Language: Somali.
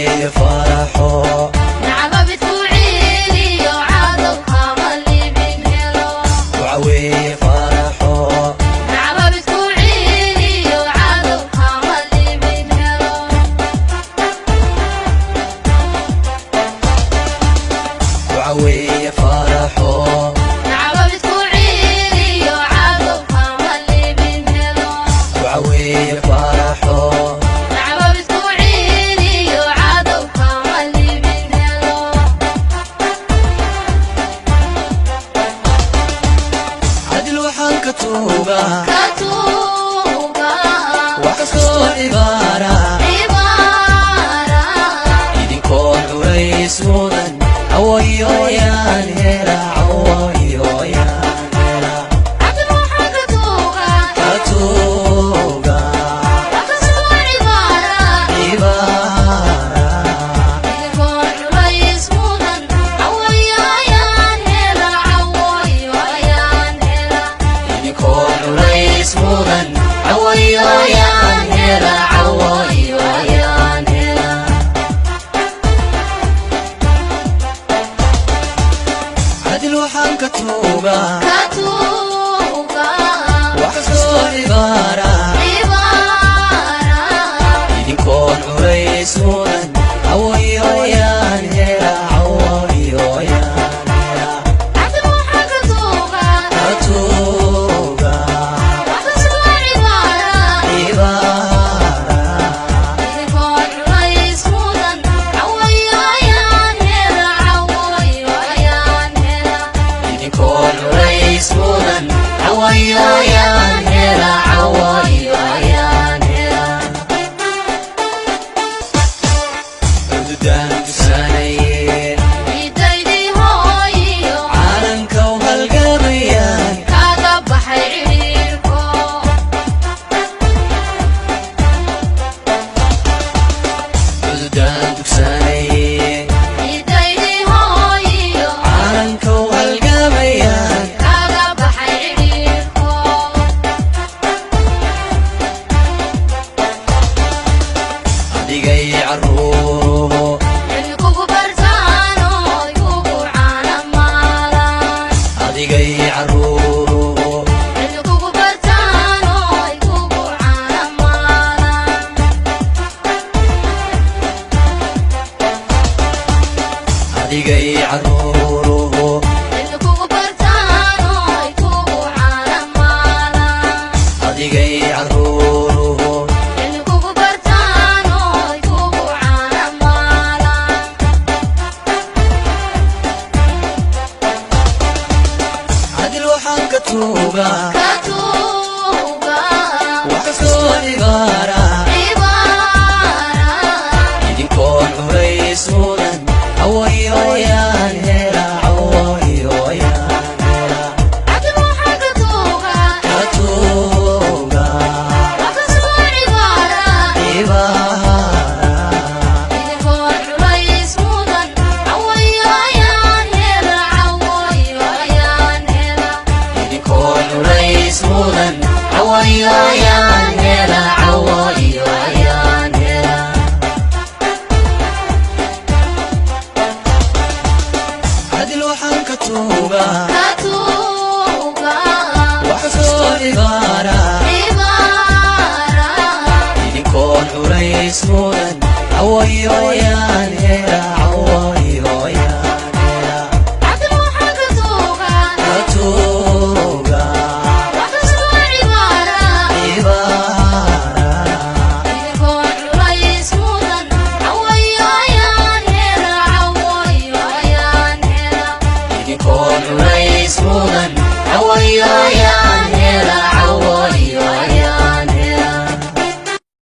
Ducaweeye faraxo. Ducaweeye faraxo. Ducaweeye faraxo. Ducaweeye faraxo. Cadil waxaan ka tuugaa wax kastoo cibaara, idinkoon culays mudan cawayoyaan hela, cawayoyaan hela. Ka tuuga cibaara. Idinkoon culays mudan cawayoyaan hela, cawayoyaan hela. Cadil waxaan ka tuugaa wax kastoo cibaara, idinkoon culays mudan cawayoyaan hela, cawayoyaan hela. Ka tuuga cibaara. Idinkoon culays mudan cawayoyaan hela, cawayoyaan hela. Cududaan tusaanaye caalamka u halgamayaan. Cududaan tugsanaye caalamka u halgamayaan. Adigay caruuruhu. Adigay caruuruhu. Adigay caruuruhu. Adigay caruuruhu. Cadil waxaan ka tuugaa wax kastoo cibaara, idinkoon culays mudan cawayoyaan hela, cawayoyaan hela. Ka tuuga cibaara. Idinkoon culays mudan cawayoyaan hela, cawayoyaan hela. Cadil waxaan ka tuugaa wax kastoo cibaara, idinkoon culays mudan cawayoyaan.